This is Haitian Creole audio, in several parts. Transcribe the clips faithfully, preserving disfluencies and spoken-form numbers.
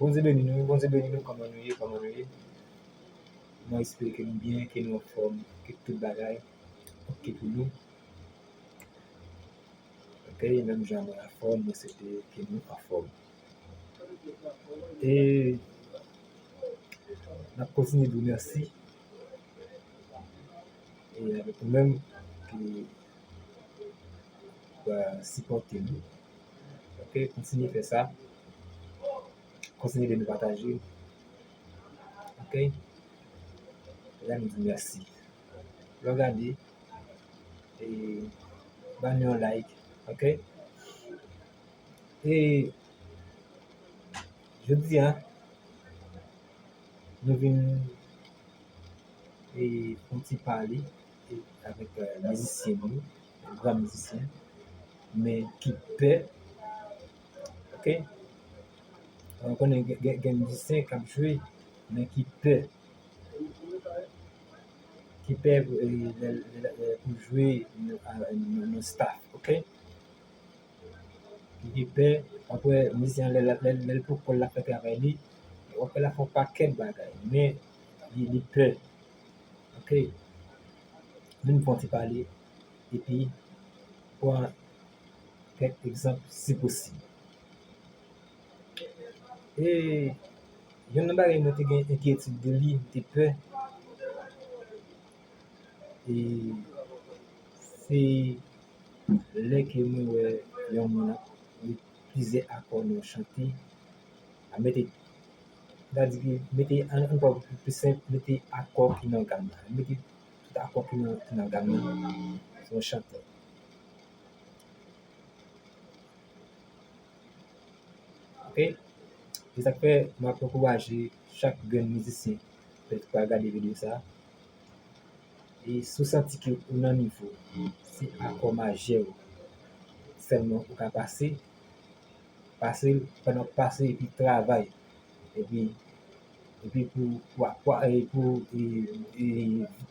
Bondye beni nou, Bondye beni nou, kòman nou ye, kòman nou ye? Mwen espere ke nou byen, ke nou anfòm, ke tout bagay oke pou nou. Oke, menm jan mwen anfòm, mwen swete ke nou anfòm. E n ap kontinye di w mèsi. E avèk ou menm ki va sipòte nou. Oke, kontinye fè sa. Kontinye de nou pataje. Oke? La nou di mèsi. Lè w gade, e, ba nou yon like. Oke? E jodi a, nou vin, e, fè yon ti pale, e, avèk, e, mizisyen nou, gran mizisyen, men ki pè, oke? Ou konnen gen, gen, gen mizisyen k ap jwe, men ki pè, ki pè, e, lè, lè, lè, pou jwe nan, a, nan, nan staff, oke? Li pè, w ap wè mizisyen an lè, lè, lè, lè l poko l ap fè travay li, w ap wè l ap fè yon pakèt bagay, men li, li pè. Oke? Vin fè yon ti pale, epi pran kèk egzanp si posib. E youn nan bagay mwen te gen enkyetid de li, m te pè, e se lè ke mwen wè yon moun ap met plizyè akò nan yon chante, ap mete, sètadi ke mete, ann, ann pran pou pli senp, mete akò ki nan gam nan, mete tout akò ki nan, ki nan gam nan sou yon chante. Oke? Se sa k fè m ap ankouraje chak grenn mizisyen, petèt, k pral gade videyo sa a. E si w santi ke ou nan nivo, se akò majè w sèlman ou ka pase, pase l, pandan w ap pase, epi travay. Epi, epi pou, pou, pou, e, pou, e, e,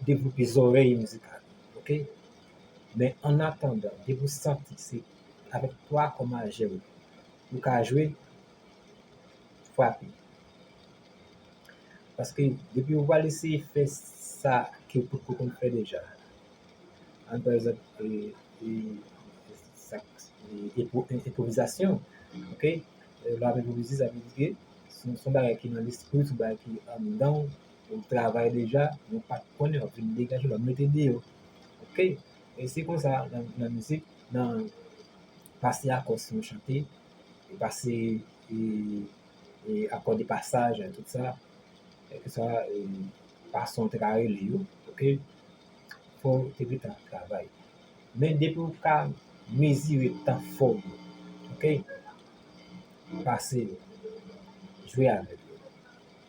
devlope zòrèy mizikal. Oke? Men annatandan, depi w santi se avèk twa akò majè w ou ka jwe, frape. Paske depi w pral eseye fè sa ke w potko konn fè deja, ann pa egzanp, e, e, sa, e, enpwo-, enpwovizasyon, oke? E, lè w ap enpwovize, sa vle di ke se yon, se yon bagay ki nan lespri w, se yon bagay ki anndan w, ou travay deja, men w pa t konnen, w ap vin degaje, w ap mete deyò, oke? E se konsa nan, nan mizik, nan pase akò sou yon chante, e pase, e, e akò de pasaj, tout sa, kèlkeswa, e, fason w te ka rele yo, oke? Fò w te gentan travay. Men depi w ka mezire tan fòm, oke? Pase yo, jwe avèk yo.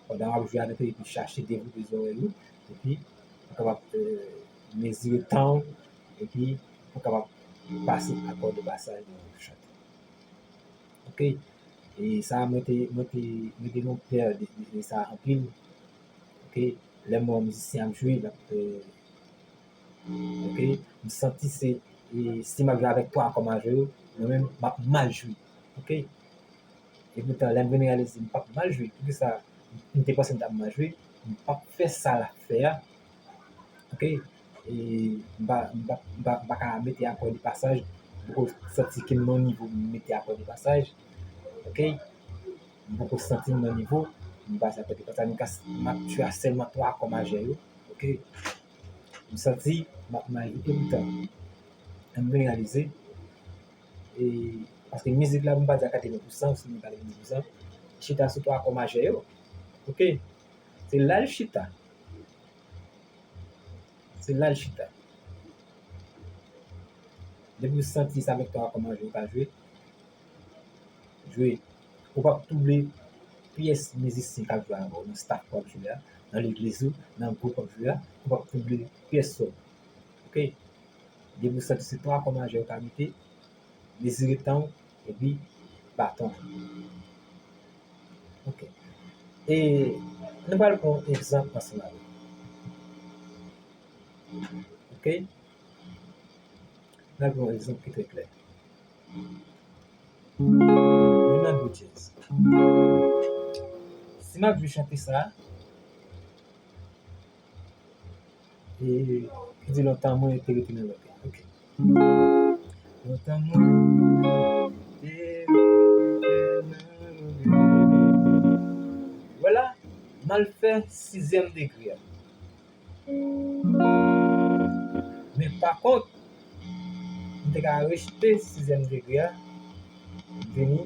Pandan w ap jwe avèk yo, epi chache devlope zòrèy ou, epi ou kapab, e, mezire tan w, epi ou kapab pase akò de pasaj nan yon chante. Oke? E sa, mwen te, mwen te, mwen te gen pè de, de, de sa anpil. Oke? Lè m wè yon mizisyen ap jwe, l ap, e, oke? M santi se, e, si m ap jwe avèk twa akò majè yo, mwen menm, m ap mal jwe. Oke? Epoutan, lè m vin reyalize m p ap mal jwe, poukisa m te panse m t ap mal jwe, m p ap fè sa l ap fè a. Oke? E m pa, m pa, m pa, m pa ka mete akò de pasaj, m poko santi ke m nan nivo pou m mete akò de pasaj. Oke? M poko santi m nan nivo pou m pase akò de pasaj. M ka, m ap jwe a sèlman twa akò majè yo. Oke? M santi m ap mal jwe. Epoutan, lè m vin reyalize, e, paske mizik la, pou m pa di a katreven pousan, sinon katrevenndis pousan, chita sou twa akò majè yo. Oke? Se la l chita. Se la l chita. Depi w santi se avèk twa akò majè ou ka jwe, jwe. Ou p ap twouble pyès mizisyen k ap jwe avè w nan staff w ap jwe a, nan legliz ou, nan gwoup w ap jwe a, ou p ap twouble pyèsonn. Oke? Depi w santi se twa akò majè ou ka mete, mezire tan w, epi baton. Oke. E nou pral pran yon egzanp ansanm avè w. Oke? Nou pral pran yon egzanp ki trè klè. Nou nan do djèz. Ap jwe chante sa. E ki di lontan mwen te rete nan lòt. Ok. Lontan mwen te rete nan lòt. Vwala, m al fè sizyèm degre a. Men pa kont, m te ka rejte sizyèm degre a, vini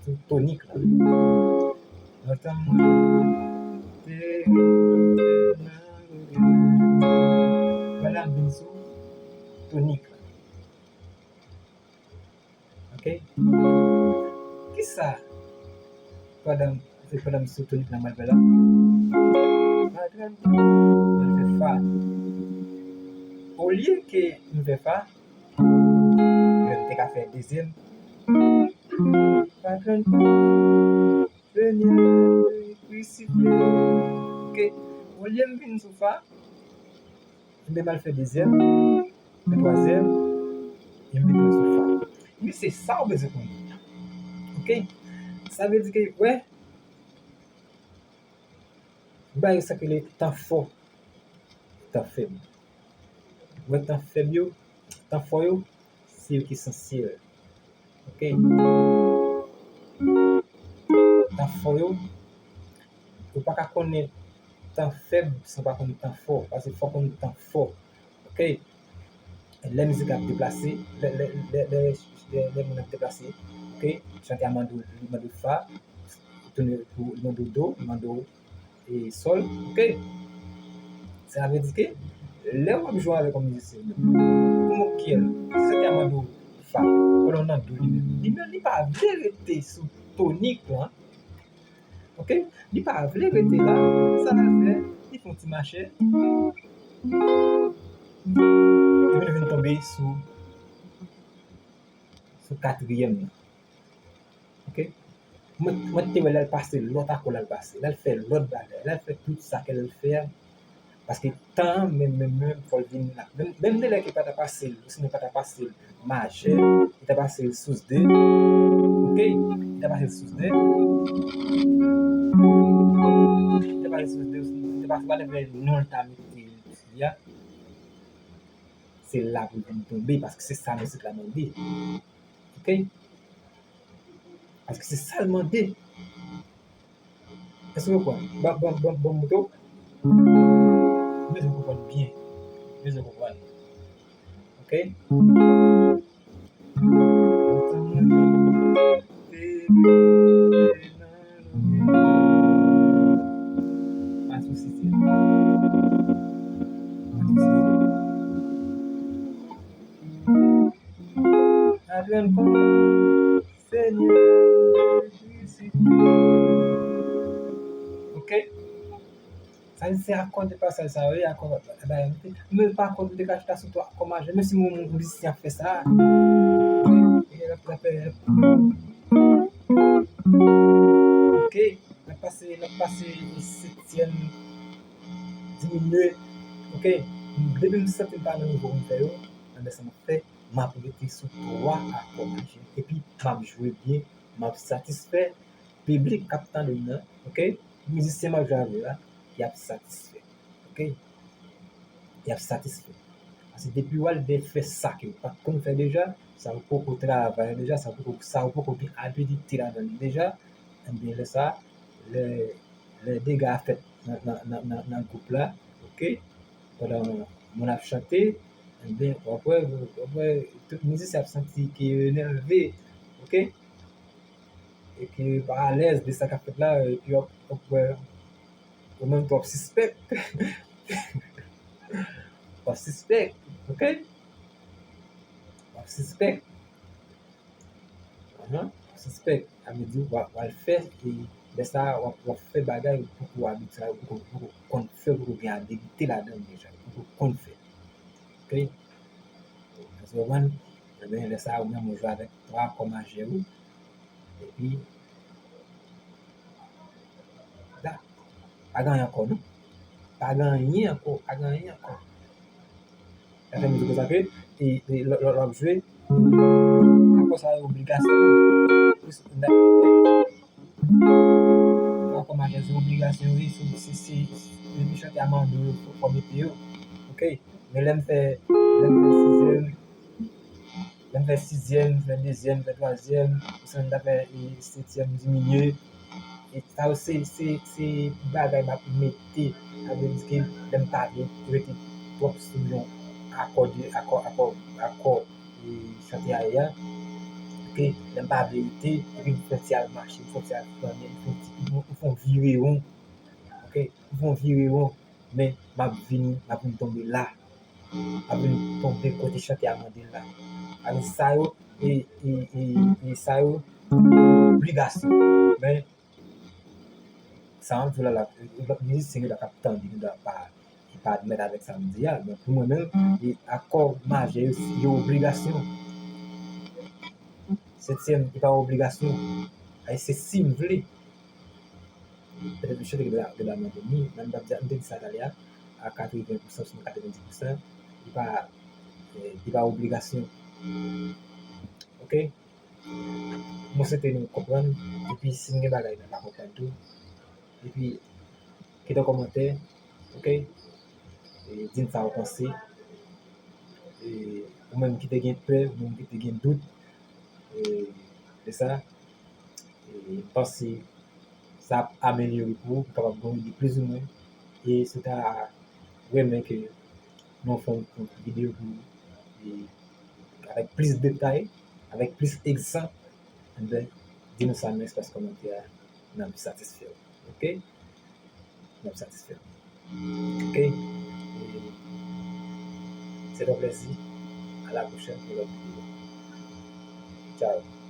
sou tonik la. Lontan mwen te rete nan lòt. Vwala, m vin sou tonik la. Ok? Kisa pandan, pandan m sou tonik la, m al fè la? Patwon, m al fè fa. Olye ke m fè fa, men m te ka fè dezyèm. Patwon, Senyè, krisifye. Ok? Olye m vin sou fa, men m al fè dezyèm, fè twazyèm, e m vin tou sou fa. Men se sa w bezwen konnen. Ok? Sa vle di ke, wè, bagay sa k rele tan fò, tan fèb. Wè, tan fèb yo, tan fò yo, se yo ki esansyèl. Ok? Tan fò yo, ou pa ka konnen tan fèb san w pa konnen tan fò, paske fò w konn tan fò. Ok? Lè mizik ap deplase, lè, lè, lè, lè, lè, lè moun ap deplase, ok? Chante a mande w, li mande w fa, tounen pou, li mande w do, li mande w e sòl, ok? Sa vle di ke lè w ap jwe avèk yon mizisyen, kòman w kè l, si sa te a mande w fa, pandan w nan do li menm, li menm li pa vle rete sou tonik lan, ok? Li pa vle rete la, sa l al fè, li fè yon ti mache, epi li vin tonbe sou, sou katriyèm nan. Ok? Mwen, mwen te wè l al pase lòt akò, l al pase, l al fè lòt bagay, l al fè tout sa ke l al fè a. Paske tan an, menm, menm, menm, fò l vin la. Menm, menm de lè ke pa ta pase l, osinon pa ta pase l majè, li ta pase l sous de. Ok? Li ta pase l sous de. Li ta pase l sous de, osinon li ta pase pa nenpòt non l ta mete li a. Se la pou l vin tonbe, paske se sa mizik la mande. Ok? Paske se sa l mande. Èske w konprann? Ban, ban, ban, ban m montre w. M bezwen w konprann byen. M bezwen w konprann. Ok? Pa sou sizyèm. Pa sou sizyèm. Adrian Paul, Senyè Jezi. Ok? Sa se akò de pasaj sa yo ye, akò, eh ben, men pa kont de kach la sou twa akò majè. Men si yon mizisyen ap fè sa, ok, n ap pase, n ap pase setyèm diminye, ok. Depi m santi m pa nan nivo pou m fè yo, anben sa m ap fè, m ap rete sou twa akò majè, epi m ap jwe byen, m ap satisfè piblik k ap tande m nan, ok? Mizisyen m ap jwe avè yo a, y ap satisfè, ok? Y ap satisfè. Paske depi w al de fè sa ke w pa t konn fè deja, sa w poko travay deja, sa w poko, sa w poko gen abilite ladan li deja, enben lè sa, lè, lè dega a fèt nan, nan, nan, nan, nan gwoup la, ok? Pandan moun ap chante, enben, w ap wè, w ap wè, tout mizisyen ap santi ke yo enève, ok? E ke yo pa alèz de sa k ap fèt la, epi w ap, w ap wè, ou menm tou w ap sispèk. W ap sispèk, ok? W ap sispèk. Ahan, w ap sispèk. Sa vle di w a, w al fè, e lè sa a, w ap, w ap fè bagay ou poko abitye, ou poko, poko konn fè, ou poko gen abilite ladan l deja, ou poko konn fè. Ok? Èske w konprann? Ebyen, lè sa a, ou menm ou jwe avèk twa akò majè ou. Epi, la, pa gen anyen ankò, non. Pa gen anyen ankò, pa gen anyen ankò. Sa fè m di konsa ke, e, e, lè, lè, lè w ap jwe, akò sa yo obligasyon. Plis, n a, ok? se obligasyon, wi, se, se, se, depi chante a mande w, fò, fò mete yo. Ok? Men lè m fè, lè m fè sizyèm, lè m fè sizyèm, m fè dezyèm, m fè twazyèm, m ta fè, e, setyèm, diminye. E sa yo se, se, se bagay m ap mete. Sa vle di ke lè m pa vle rete twòp sou yon akò de, akò, akò, akò, e, chante a ye a. Ok, lè m pa vle rete, epi m fè yon ti al mache, m fè yon ti al flannen, m fè yon ti, m fè yon vire won. Ok, m fè yon vire won, men m ap vini, m ap vin tonbe la. M ap vin tonbe kote chante a mande la. Sa vle di sa yo, e, e, e, e sa yo, obligasyon. Men, sa m ap di w la, la, lòt mizisyen yo la k ap tande, yo dwa pa, yo pa admèt avèk sa m di a. Men pou mwen menm, e akò majè yo, yo obligasyon. Setyèm, li pa obligasyon. Ay, se si m vle. Petèt misye te gen dwa, gen dwa mande m li, men m t ap di, m te di sa talè a, a katreven pousan, sinon katrevendis pousan, li pa, e, li pa obligasyon. Ok? Mwen swete nou konprann, epi si n gen bagay nou pa konprann tou, epi kite yon kòmantè, ok? E, di m sa w panse. E, ou menm ki te gen pè, ou menm ki te gen dout, e, de sa, e, m panse sa ap amelyore pou ou, ou kapab gen yon ide plizoumwen. E si w ta renmen ke nou fè yon, yon videyo pou ou, e, avèk plis detay, avèk plis egzanp, enben, di nou sa nan espas kòmantè a, n ap satisfè w. Ok? N ap satisfè w. Ok? E, se yon plèzi. A la pwochèn pou lòt videyo. Tchao.